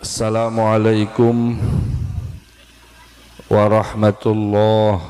Assalamualaikum warahmatullahi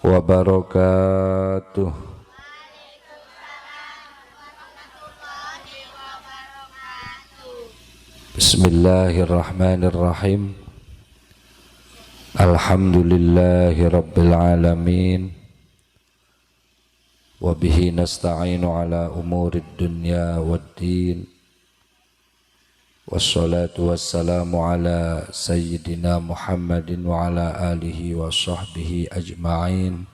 wabarakatuh. Bismillahirrahmanirrahim. Alhamdulillahi rabbil alamin. Wabihi nasta'inu ala umurid dunya waddin. Wassalatu wassalamu ala sayyidina Muhammadin wa ala alihi wa sahbihi ajma'in.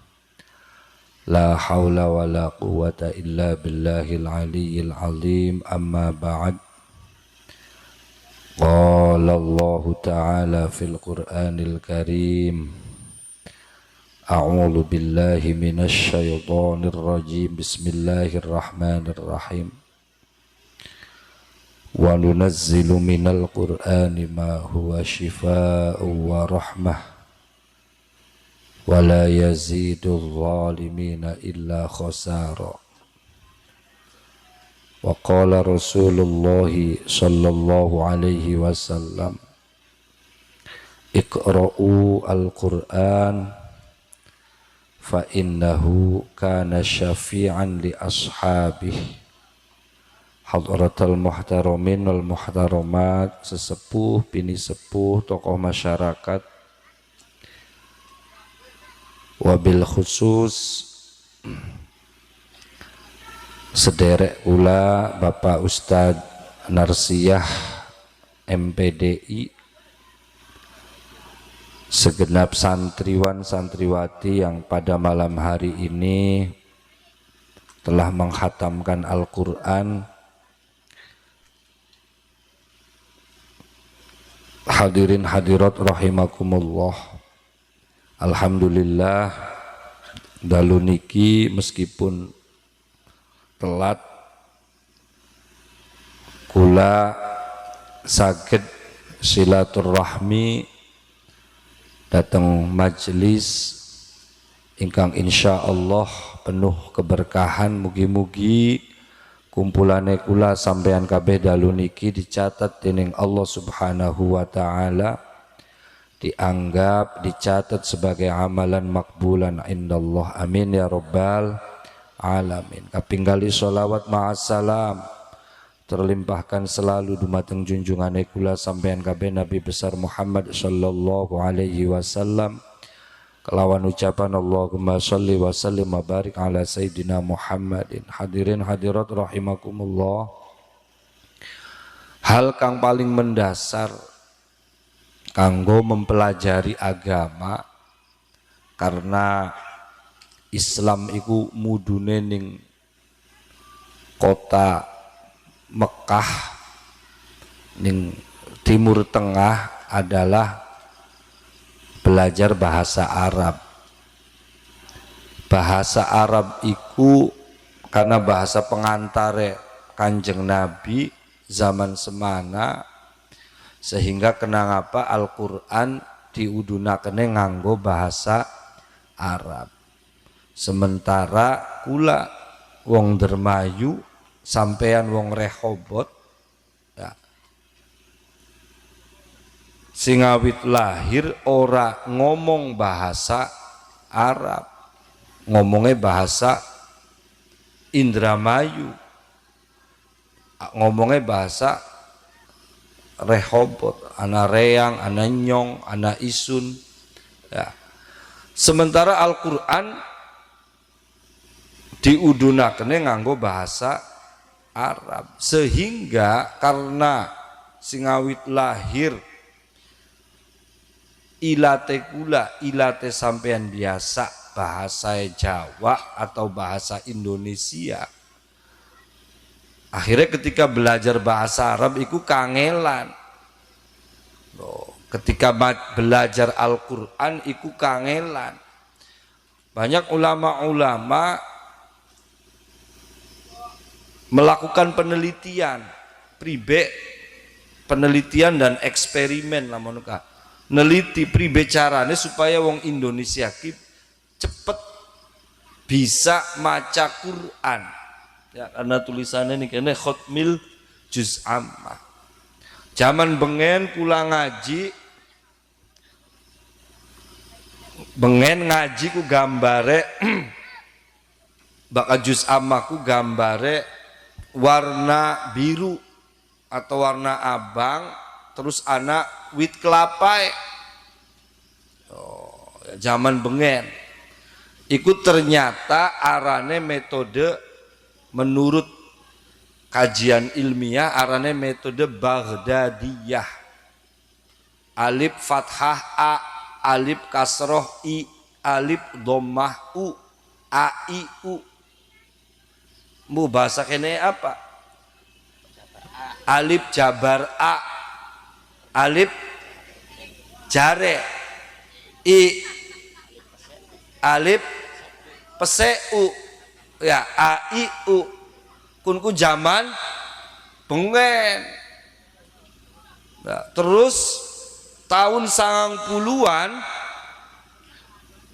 La hawla wa la quwata illa billahil aliyyil azim. Amma ba'd. Qala Allahu ta'ala fil Qur'anil karim. A'udzu billahi minasy syaithanir rajim. Bismillahirrahmanirrahim. Wa nunazzilu minal qur'ani ma huwa shifaa'un wa rahmah wa la yazidul zalimina illa khasara. Wa qala Rasulullah sallallahu alaihi wasallam, iqra'u al-Qur'an fa innahu kana syafi'an li ashabihi. Hadratal muhtaramin wal muhtaramat, sesepuh, bini sepuh, tokoh masyarakat, wabil khusus sederek kula Bapak Ustadz Narsiyah MPDI, segenap santriwan santriwati yang pada malam hari ini telah menghatamkan Al-Quran. Hadirin hadirat rahimakumullah. Alhamdulillah dalu niki meskipun telat kula saged silaturahmi datang majelis ingkang insyaallah penuh keberkahan. Mugi-mugi kumpulane kula sampean kabeh dalu niki dicatat dening Allah Subhanahu wa taala, dianggap dicatat sebagai amalan makbulan indallah. Amin ya rabbal alamin. Kaping kali sholawat ma'assalam terlimpahkan selalu dumateng junjungane kula sampean kabeh Nabi besar Muhammad sallallahu alaihi wasallam. Kelawan ucapan Allahumma sholli wa sallim wa barik ala sayyidina Muhammadin. Hadirin hadirat rahimakumullah. Hal kang paling mendasar kanggo mempelajari agama, karena Islam iku mudune ning kota Mekah ning Timur Tengah, adalah belajar bahasa Arab. Bahasa Arab iku karena bahasa pengantare Kanjeng Nabi zaman semana, sehingga kenapa Al-Qur'an diudunakene nganggo bahasa Arab. Sementara kula wong Dermayu, sampean wong Rehobot, ya, sing awit lahir ora ngomong bahasa Arab, ngomongnya bahasa Indramayu, ngomongnya bahasa Rehobot, ana reang, ana nyong, ana isun, ya. Sementara Al-Qur'an diudunakene nganggo bahasa Arab, sehingga karena sing awit lahir ilate kula, ilate sampean biasa bahasa Jawa atau bahasa Indonesia, akhirnya ketika belajar bahasa Arab iku kangelan. Loh, ketika belajar Al-Qur'an iku kangelan. Banyak ulama-ulama melakukan penelitian, pribe penelitian dan eksperimen lamun ka. Neliti pribe carane supaya wong Indonesia ki cepet bisa maca Quran. Ya, karena tulisannya ini kene khotmil juz amma. Zaman bengen kula ngaji, bengen ngaji ku gambare baka juz amma ku gambare warna biru atau warna abang, terus anak wit kelapa. Oh, zaman bengen iku ternyata arane metode, menurut kajian ilmiah arane metode Baghdadiyah. Alif fathah a, alif kasroh i, alif dhammah u, a i u. Mu bahasa kene apa? Alif jabar a, alif jare i, alif pese u, ya a i u. Kunku zaman bengen. Nah, terus tahun 90-an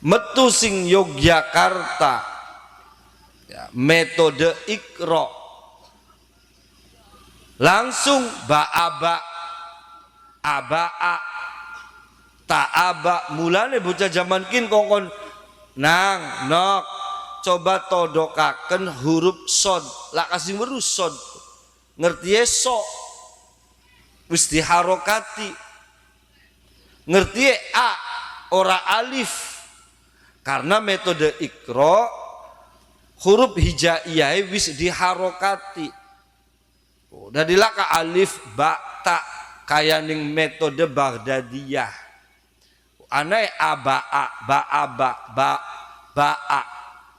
metu sing Yogyakarta ya, metode Iqra langsung ba aba aba a ta aba. Mulane bocah zaman kin kongkon nang nok coba todokaken huruf sod lah, kasih weru sod ngerti so wis diharokati, ngerti a ora alif, karena metode Iqra huruf hijaiyah wis diharokati. Oh, dadi laka alif ba ta kaya ning metode Baghdadiyah. Anai a ba a ba a ba ba ba a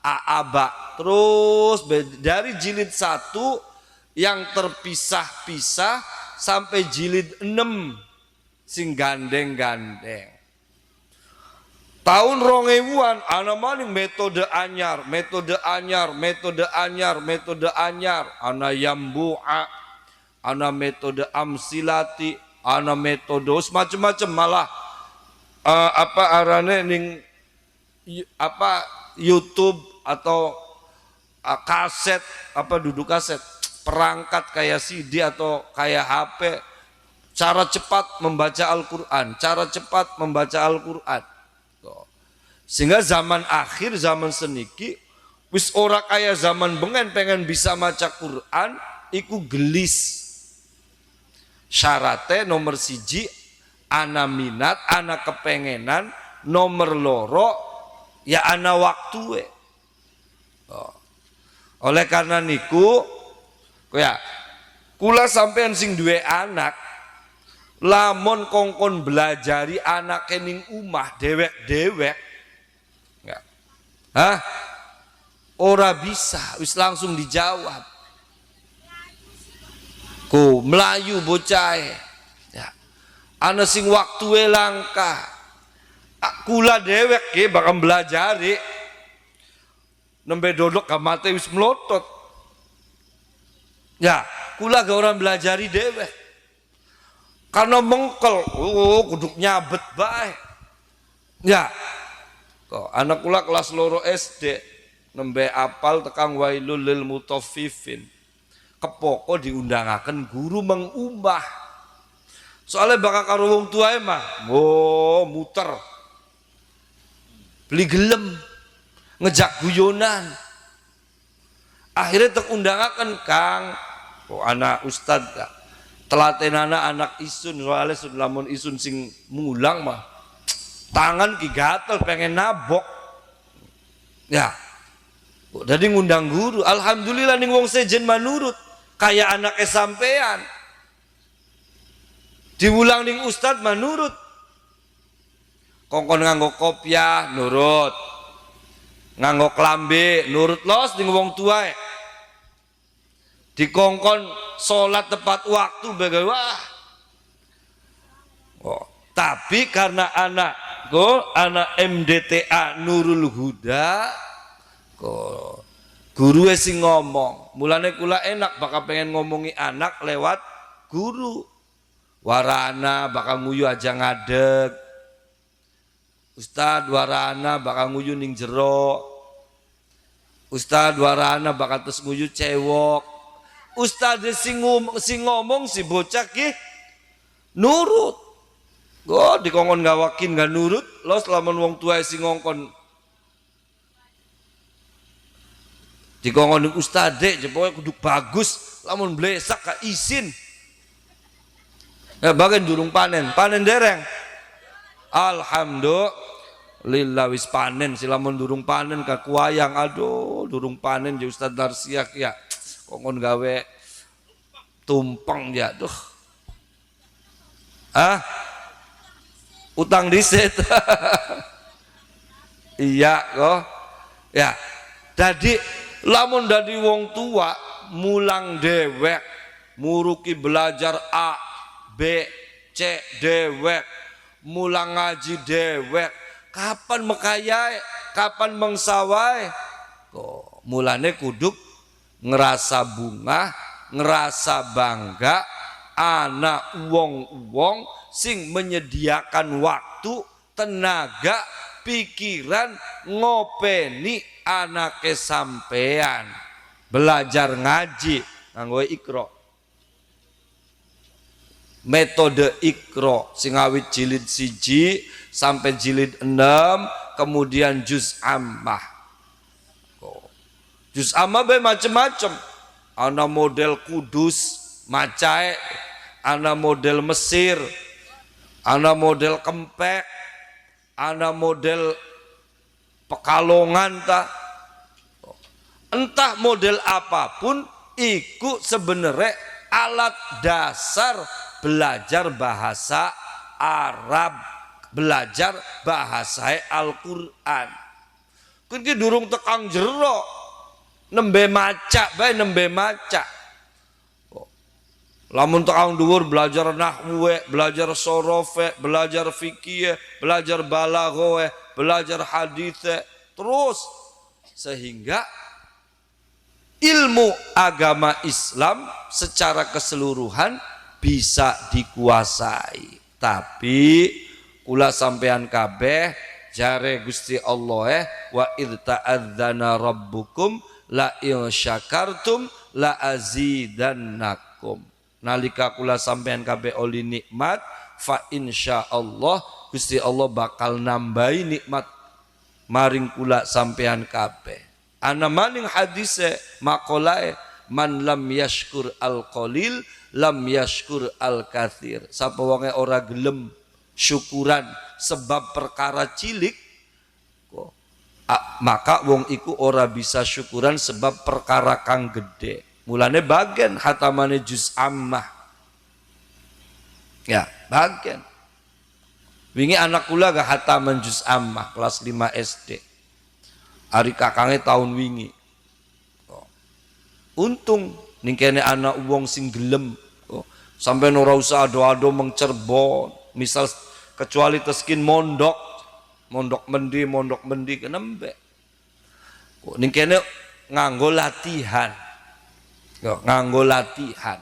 a a ba, terus dari jilid 1 yang terpisah-pisah sampai jilid 6 sing gandeng-gandeng. Tahun 2000-an ana maning metode anyar, metode anyar, metode anyar, metode anyar, ana yambu'a, ana metode amsilati, ana metode macem-macem malah, apa arane ning apa YouTube atau kaset, apa duduk kaset, perangkat kayak CD atau kayak HP, cara cepat membaca Al-Quran, cara cepat membaca Al-Quran. Sehingga zaman akhir, zaman seniki wis ora kaya zaman bengen pengen bisa maca Quran iku gelis. Syaratnya nomor 1 ana minat, ana kepengenan, nomor 2 ya ana waktue. Oh. Oleh karena niku ya kula sampean sing duwe anak lamun kongkon belajari anake ning omah dewek-dewek ya. Hah? Ora bisa, wis langsung dijawab. Ku melayu bocahe. Ya. Ana sing waktue langka. Kula dewek ke bakal belajari. Nembe dodok kamate wis melotot. Ya, kula gak orang belajari dewek. Karena mengkel, oh, kuduk nyabet bae. Ya. Kok anak kula kelas 2 SD nembe apal tekang wailul lil mutaffifin. Kepoko diundangaken guru mengubah. Soalnya bakal karo wong tuae mah, oh muter. Beli gelem, ngejak guyonan. Akhirnya terundangaken Kang, oh anak ustad ya. Telatenana anak isun, soalnya sun lamun isun sing mulang mah tangan ki gatel pengen nabok. Ya. Jadi ngundang guru, alhamdulillah ning wong sejen manurut, kayak anak sampean. Diulang ning ustad manurut. Kongkon nganggo kopiah nurut. Nganggo klambi nurut los ning wong tuae. Dikongkon sholat tepat waktu bagai wah. Oh, tapi karena anak go anak MDTA Nurul Huda kok guru sing ngomong, mulane kula enak bakal pengen ngomongi anak lewat guru. Warana bakal nguyu aja ngadeg. Ustad warana bakal nguyu ning jero. Ustad warana bakal terus nguyu cewok. Ustad sing ngomong si bocah ki Nurut. Go dikongkon gawakin gak nurut, los lamun wong tua sing ngongkon dikongkon ustade pokoke kudu bagus, lamun blesak ka isin. Ya bagian durung panen, panen dereng. Alhamdulillah wis panen, si lamun durung panen ka kuayang, aduh durung panen ya Ustaz Darsiak ya. Kongkon gawe tumpeng ya, duh. Ah? Utang disit. Iya kok. Ya. Dadi lamun dadi wong tua mulang dewek, muruki belajar A, B, C dewek, mulang ngaji dewek, kapan mekayai, kapan mengsawai? Kok mulane kuduk ngerasa bunga, ngerasa bangga anak wong-wong sing menyediakan waktu, tenaga, pikiran ngopeni anake sampean belajar ngaji nganggo Iqra. Metode Iqra sing awit jilid 1 sampai jilid 6, kemudian juz ammah. Juz ammah be macem-macem. Ana model Kudus macae, ana model Mesir, ana model Kempek, ana model Pekalongan ta. Entah model apapun iku sebenarnya alat dasar belajar bahasa Arab, belajar bahasa Al-Qur'an. Kun ki durung tekang jero, nembe maca bae nembe maca. Lamun tekang dhuwur belajar nahwu, belajar sorofe, belajar fikih, belajar balaghah, belajar hadis, terus sehingga ilmu agama Islam secara keseluruhan bisa dikuasai. Tapi kula sampean kabeh jare Gusti Allah wa id ta'adzana rabbukum la in syakartum la azidannakum. Nalika kula sampean kabeh oli nikmat, fa insyaallah Gusti Allah bakal nambahi nikmat maring kula sampean kabeh. Ana maning hadise makolae man lam yashkur al qalil lam yashkur al katsir. Sapa wonge ora gelem syukuran sebab perkara cilik, maka wong iku ora bisa syukuran sebab perkara kang gede. Mulane bagian hatamane juz ammah. Ya, bagian. Wingi anak kula gak hataman juz ammah kelas 5 SD. Ari kakange tahun wingi. Untung ning kene anak wong sing gelem. Sampai ora usah ado-ado meng Cirebon, misal kecuali teskin mondok, mondok mendi kenembe. Ning kene nganggo latihan. Nganggo latihan.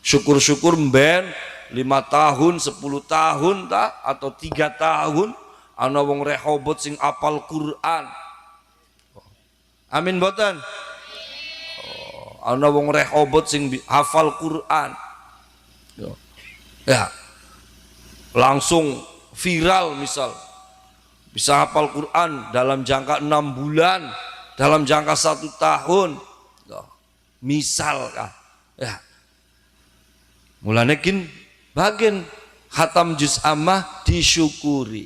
Syukur-syukur mben 5 tahun, 10 tahun ta atau 3 tahun ana wong Rehobot sing apal Quran. Amin boten? Oh, ana wong Rehobot sing hafal Quran. Ya. Langsung viral misal. Bisa hafal Quran dalam jangka 6 bulan, dalam jangka 1 tahun. Misal kah? Ya. Mulane kin bagian khatam juz ammah disyukuri.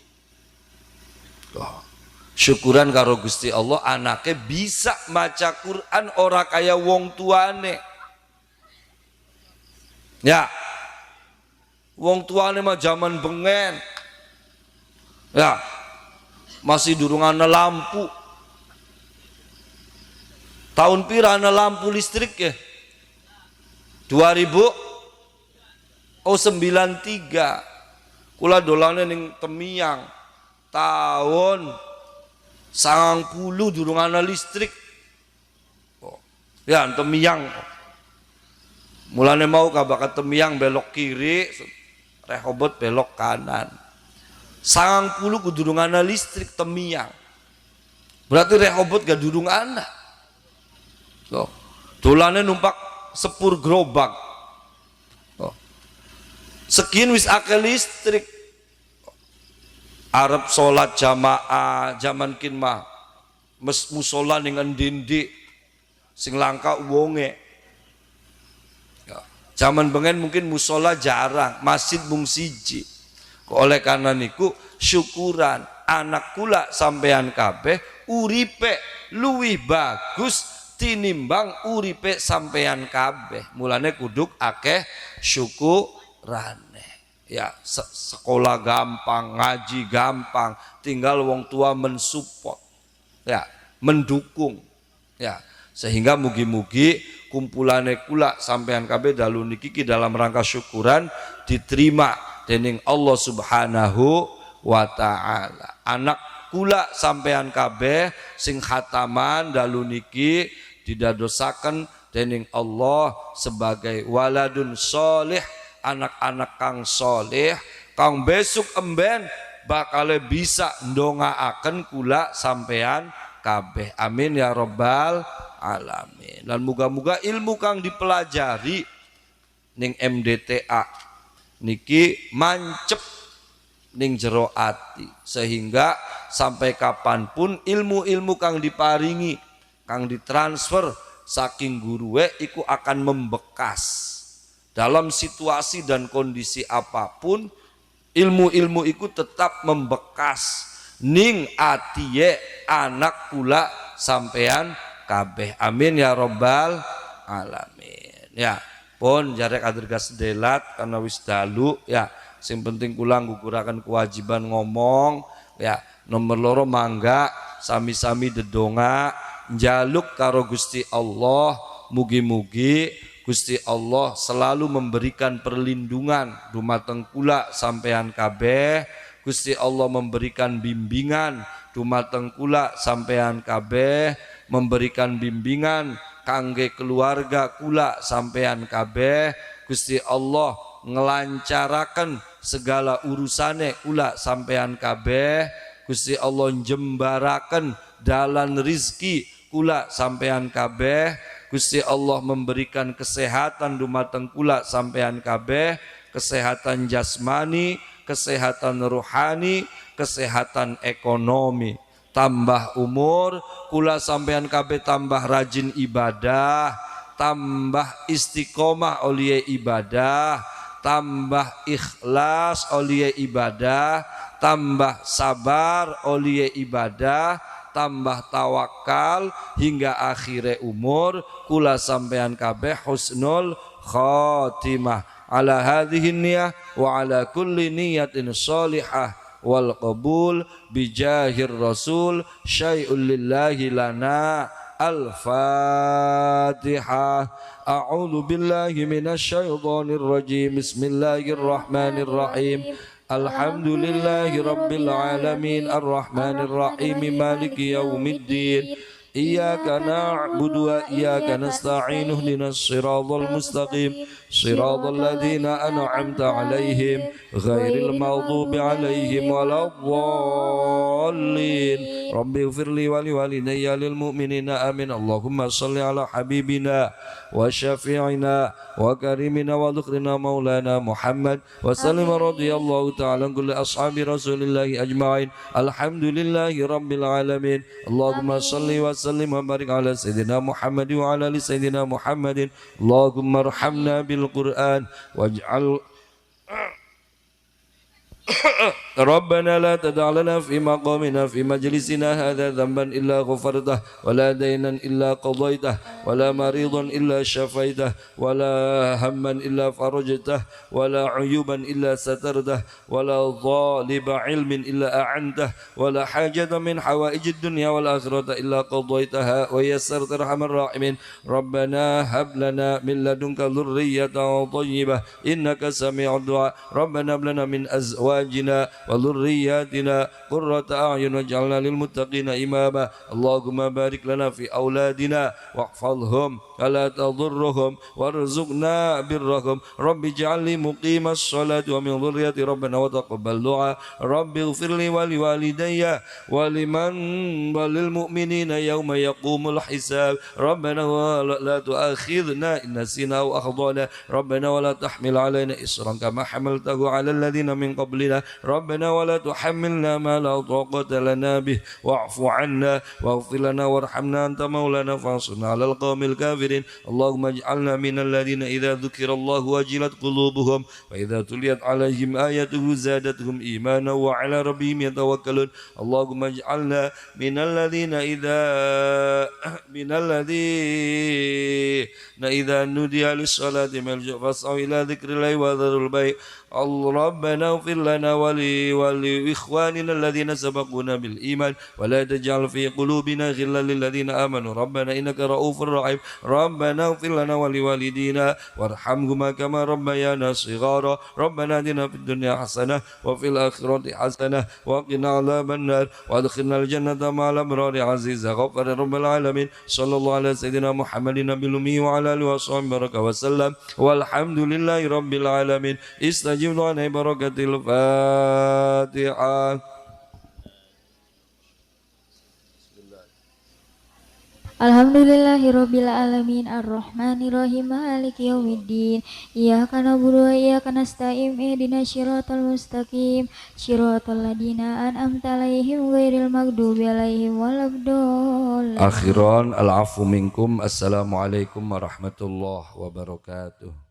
Oh. Syukuran karo Gusti Allah anake bisa maca Quran ora kaya wong tuane. Ya. Wong tuane mah zaman bengen. Ya. Masih durung ana lampu. Tahun pira ana lampu listrik ya? 2000 93. Kula dolane ning Temiang tahun 90 durung ana listrik. Oh. Ya, Temiang. Mulane mau kabakat Temiang belok kiri, Rehobot belok kanan. 90 durung ana listrik Temiang. Berarti Rehobot gak durung ana. Loh, dolane numpak sepur gerobak. Oh. Sekian wis akeh listrik. Arep salat jamaah zaman kin mah mes musola ning endi-endi sing langka wonge. Ya. Zaman bengen mungkin musola jarang, masjid mung siji. Oleh karena niku syukuran anak kula sampean kabeh uripe luwih bagus tinimbang uripe sampean kabeh. Mulane kuduk akeh syukurane. Ya, sekolah gampang, ngaji gampang, tinggal wong tua mensupport. Ya, mendukung. Ya, sehingga mugi-mugi kumpulane kula sampean kabeh dalu niki ki dalam rangka syukuran diterima dening Allah Subhanahu wa taala. Anak kula sampean kabeh sing khataman dalu niki didadosaken dening Allah sebagai waladun solih, anak-anak kang solih, kang besuk emben bakale bisa ndongaaken kula sampean kabeh. Amin ya robbal alamin. Dan muga-muga ilmu kang dipelajari ning MDTA niki mancep ning jero ati sehingga sampai kapanpun ilmu-ilmu kang diparingi, kang ditransfer saking guruwe iku akan membekas dalam situasi dan kondisi apapun. Ilmu-ilmu iku tetap membekas ning atiye anak kula sampean kabeh. Amin ya robbal alamin. Ya, pun jarek adergas delat karena wis dalu ya. Sing penting kula ngguguraken kewajiban ngomong ya. Nomor loro mangga sami-sami dedonga njaluk karo Gusti Allah, mugi-mugi Gusti Allah selalu memberikan perlindungan dumateng kula sampean kabeh. Gusti Allah memberikan bimbingan dumateng kula sampean kabeh, memberikan bimbingan kangge keluarga kula sampean kabeh. Gusti Allah ngelancaraken segala urusane kula sampean kabeh. Gusti Allah jembaraken dalan rizki kula sampean kabeh. Gusti Allah memberikan kesehatan dumateng kula sampean kabeh, kesehatan jasmani, kesehatan ruhani, kesehatan ekonomi. Tambah umur kula sampean kabeh tambah rajin ibadah, tambah istiqomah oleh ibadah, tambah ikhlas oleh ibadah, tambah sabar oleh ibadah, tambah tawakal hingga akhire umur kula sampean kabeh husnul khatimah. Ala hadhihi niyah wa ala kulli niyatin sholihah wal qabul bijahir rasul syai'un lillahi lana. Al-Fatihah. A'udzu billahi minasyaitonir rajim. Bismillahirrahmanirrahim. Alhamdulillahi rabbil alamin arrahmanir rahim maliki yaumiddin. Iyyaka na'budu wa iyyaka nasta'in ihdinas siratal mustaqim siratal ladzina an'amta 'alaihim ghairil maghdubi 'alaihim waladdallin. Rabbi ighfirli wa liwalidayya lil mu'minina amin. Allahumma shalli ala habibina wa syafi'ina wa karimina wa dhukrina maulana Muhammad wa sallim radhiyallahu ta'ala an kulli ashabi rasulillahi ajma'in. Alhamdulillahi rabbil alamin. Allahumma shalli wa sallim wa barik ala sayyidina Muhammad wa ala ali sayyidina Muhammadin. Allahumma arhamna bil Qur'an waj'al ربنا لا تدع لنا في مقامنا في مجلسنا هذا ذنبا إلا غفرته ولا دينا إلا قضيته ولا مريضا إلا شفيته ولا هما إلا فرجته ولا عيوبا إلا سترته ولا ظالب علم إلا أعنته ولا حاجة من حوائج الدنيا والآخرة إلا قضيتها ويسرت أرحم الراحمين. ربنا هب لنا من لدنك ذرية طيبة إنك سميع الدعاء. ربنا هب لنا من أزواجنا وذرياتنا قرة أعين واجعلنا للمتقين إماما. اللهم بارك لنا في أولادنا واحفظهم ولا تضرهم وارزقنا برهم. رب اجعل لي مقيم الصلاة ومن ذريتي ربنا وتقبل دعاء. رب اغفر لي ولوالدي ولمن وللمؤمنين يوم يقوم الحساب. ربنا لا تؤاخذنا إن نسينا أو أخطأنا. ربنا ولا تحمل علينا إصرا كما حملته على الذين من قبلنا. ربنا ولا تحملنا ما لا طاقة لنا به واعف عنا واغفر لنا وارحمنا أنت مولانا فانصرنا على القوم الكافرين. اللهم اجعلنا من الذين إذا ذكر الله وجلت قلوبهم وإذا تليت عليهم آياته زادتهم إيمانا وعلى ربهم يتوكلون. اللهم اجعلنا من الذين إذا نودي للصلاة فاسعوا إلى ذكر الله وذروا البيع. ربنا اغفر لنا ولإخواننا الذين سبقونا بالإيمان ولا تجعل في قلوبنا غلا للذين آمنوا ربنا إنك رؤوف رحيم. ربنا اغفر لنا ولوالدينا وارحمهما كما ربيانا صغارا. ربنا آتنا في الدنيا حسنة وفي الآخرة حسنة وقنا عذاب النار وادخلنا الجنة مع الأبرار عزيز غفار رب العالمين. صلى الله على سيدنا محمد النبي الأمي وعلى آله وصحبه وبارك وسلم والحمد لله رب العالمين. استجب دعاء بركة الفاتحة. Alhamdulillahirabbil alamin arrahmanirrahim maliki yaumiddin. Iyyaka na'budu wa iyyaka nasta'in ihdinas siratal mustaqim siratal ladzina an'amta 'alaihim ghairil maghdubi 'alaihim waladdallin. Akhiran al-afu minkum. Assalamualaikum warahmatullahi wabarakatuh.